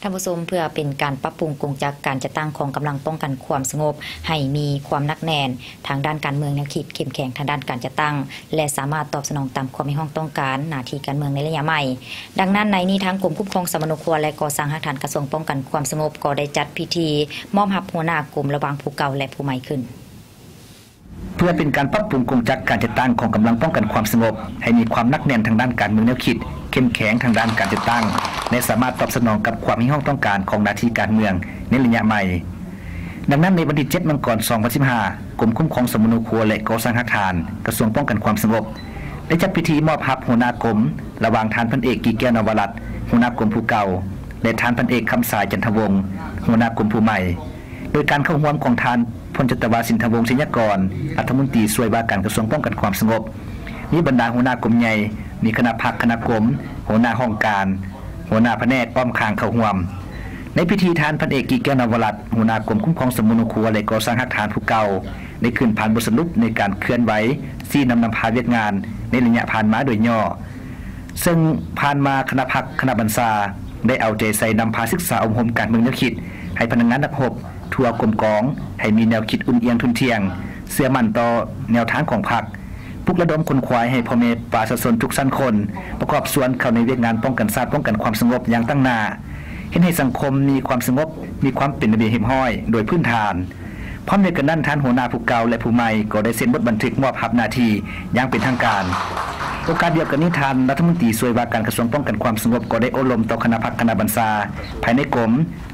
ທ່ານຜູ້ຊົມ, ເພື່ອເປັນການປັບປຸງກົງຈັກການຈັດຕັ້ງຂອງກຳລັງປ້ອງກັນຄວາມສະຫງົບ ໃຫ້ມີຄວາມໜັກແໜ້ນທາງດ້ານການເມືອງ, ແນວຄິດເຂັ້ມແຂງທາງດ້ານການຈັດຕັ້ງ ແລະ ສາມາດຕອບສະໜອງຕາມຄວາມຮຽກຮ້ອງຕ້ອງການໜ້າທີ່ການເມືອງໃນໄລຍະໃໝ່. ດັ່ງນັ້ນ, ໃນນີ້ທາງກົມຄຸ້ມຄອງສຳມະໂນຄົວ ແລະ ກໍ່ສ້າງຮາກຖານ ກະຊວງປ້ອງກັນຄວາມສະຫງົບ ກໍໄດ້ຈັດພິທີມອບຮັບຫົວໜ້າກົມລະຫວ່າງຜູ້ເກົ່າ ແລະ ຜູ້ໃໝ່ຂຶ້ນ. ເພື່ອເປັນການປັບປຸງກົງຈັກການຈັດຕັ້ງຂອງກຳລັງປ້ອງກັນຄວາມສະຫງົບ ໃຫ້ມີຄວາມໜັກແໜ້ນທາງດ້ານການເມືອງ, ແນວຄິດເຂັ້ມແຂງທາງດ້ານການຈັດຕັ້ງ ແລະ ສາມາດຕອບສະໜອງກັບຄວາມຮຽກຮ້ອງຕ້ອງການຂອງໜ້າທີ່ການເມືອງໃນໄລຍະໃໝ່. ດັ່ງນັ້ນ, ໃນວັນທີເຈັດ ມັງກອນ ສອງພັນສິບຫ້າ, ກົມຄຸ້ມຄອງສຳມະໂນຄົວ ແລະ ກໍ່ສ້າງຮາກຖານ ກະຊວງປ້ອງກັນຄວາມສະຫງົບ ໄດ້ຈັດພິທີມອບຮັບຫົວໜ້າກົມ ລະຫວ່າງທ່ານພັນເອກ ກີແກ້ວ ນະວະລັດ ຫົວໜ້າກົມຜູ້ເກົ່າ ແລະ ທ່ານພັນເອກ ຄຳສາຍ ຈັນທະວົງ ຫົວໜ້າກົມຜູ້ໃໝ່. ໂດຍການເຂົ້າຮ່ວມຂອງທ່ານ ພົນຈັດຕະວາ ສິນທະວົງ ໄຊຍະກອນ ລັດຖະມົນຕີຊ່ວຍວ່າການກະຊວງປ້ອງກັນຄວາມສະຫງົບ, ມີບັນດາຫົວໜ້າກົມໃຫຍ່, ມີຄະນະພັກ, ຄະນະກົມ, ຫົວໜ້າຫ້ອງການ, ຫົວໜ້າພະແນກອ້ອມຂ້າງເຂົ້າຮ່ວມ. ໃນພິທີ, ທ່ານພັນເອກ ກີແກ້ວ ນະວະລັດ ຫົວໜ້າກົມຄຸ້ມຄອງສຳມະໂນຄົວ ແລະ ກໍ່ສ້າງຮາກຖານຜູ້ເກົ່າ ໄດ້ຂຶ້ນຜ່ານບົດສະຫຼຸບໃນການເຄື່ອນໄຫວ, ຊີ້ນຳນຳພາວຽກງານໃນໄລຍະຜ່ານມາໂດຍຫຍໍ້. ເຊິ່ງຜ່ານມາຄະນະພັກ, ຄະນະບັນຊາ ໄດ້ເອົາໃຈໃສ່ນຳພາສຶກສາອົບຮົມການເມືອງ, ແນວຄິດໃຫ້ພະນັກງານນັກຮົບທົ່ວກົມກອງ ໃຫ້ມີແນວຄິດອຸ່ນອຽງທຸ່ນທ່ຽງ, ເຊື່ອໝັ້ນຕໍ່ແນວທາງຂອງພັກ, ປຸກລະດົມຂົນຂວາຍໃຫ້ພໍ່ແມ່ປະຊາຊົນທຸກຊັ້ນຄົນປະກອບສ່ວນເຂົ້າໃນວຽກງານປ້ອງກັນຊາດ, ປ້ອງກັນຄວາມສະຫງົບຢ່າງຕັ້ງໜ້າ, ເຮັດໃຫ້ສັງຄົມມີຄວາມສະຫງົບ, ມີຄວາມເປັນລະບຽບຮຽບຮ້ອຍໂດຍພື້ນຖານ. ພ້ອມດຽວກັນນັ້ນ, ທ່ານຫົວໜ້າຜູ້ເກົ່າ ແລະ ຜູ້ໃໝ່ກໍໄດ້ເຊັນບົດບັນທຶກມອບຮັບໜ້າທີ່ຢ່າງເປັນທາງການ. ໂອກາດດຽວກັນນີ້, ທ່ານລັດຖະມົນຕີຊ່ວຍວ່າການກະຊວງປ້ອງກັນຄວາມສະຫງົບກໍໄດ້ໂອ້ລົມຕໍ່ຄະນະພັກ, ຄະນະບັນຊາພາຍໃນກົມ,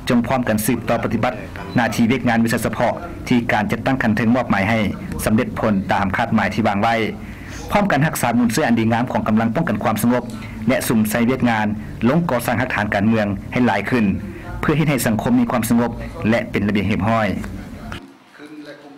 ຈົ່ງພ້ອມກັນສືບຕໍ່ປະຕິບັດໜ້າທີ່ວຽກງານວິຊາສະເພາະທີ່ການຈັດຕັ້ງຂັ້ນເທິງມອບໝາຍໃຫ້ສຳເລັດຜົນຕາມຄາດໝາຍທີ່ວາງໄວ້. ພ້ອມກັນຮັກສາມູນເຊື້ອອັນດີງາມຂອງກຳລັງປ້ອງກັນຄວາມສະຫງົບ ແລະ ສຸມໃສ່ວຽກງານລົງກໍ່ສ້າງຮາກຖານການເມືອງໃຫ້ຫຼາຍຂຶ້ນ, ເພື່ອເຮັດໃຫ້ສັງຄົມມີຄວາມສະຫງົບ ແລະ ເປັນລະບຽບຮຽບຮ້ອຍ.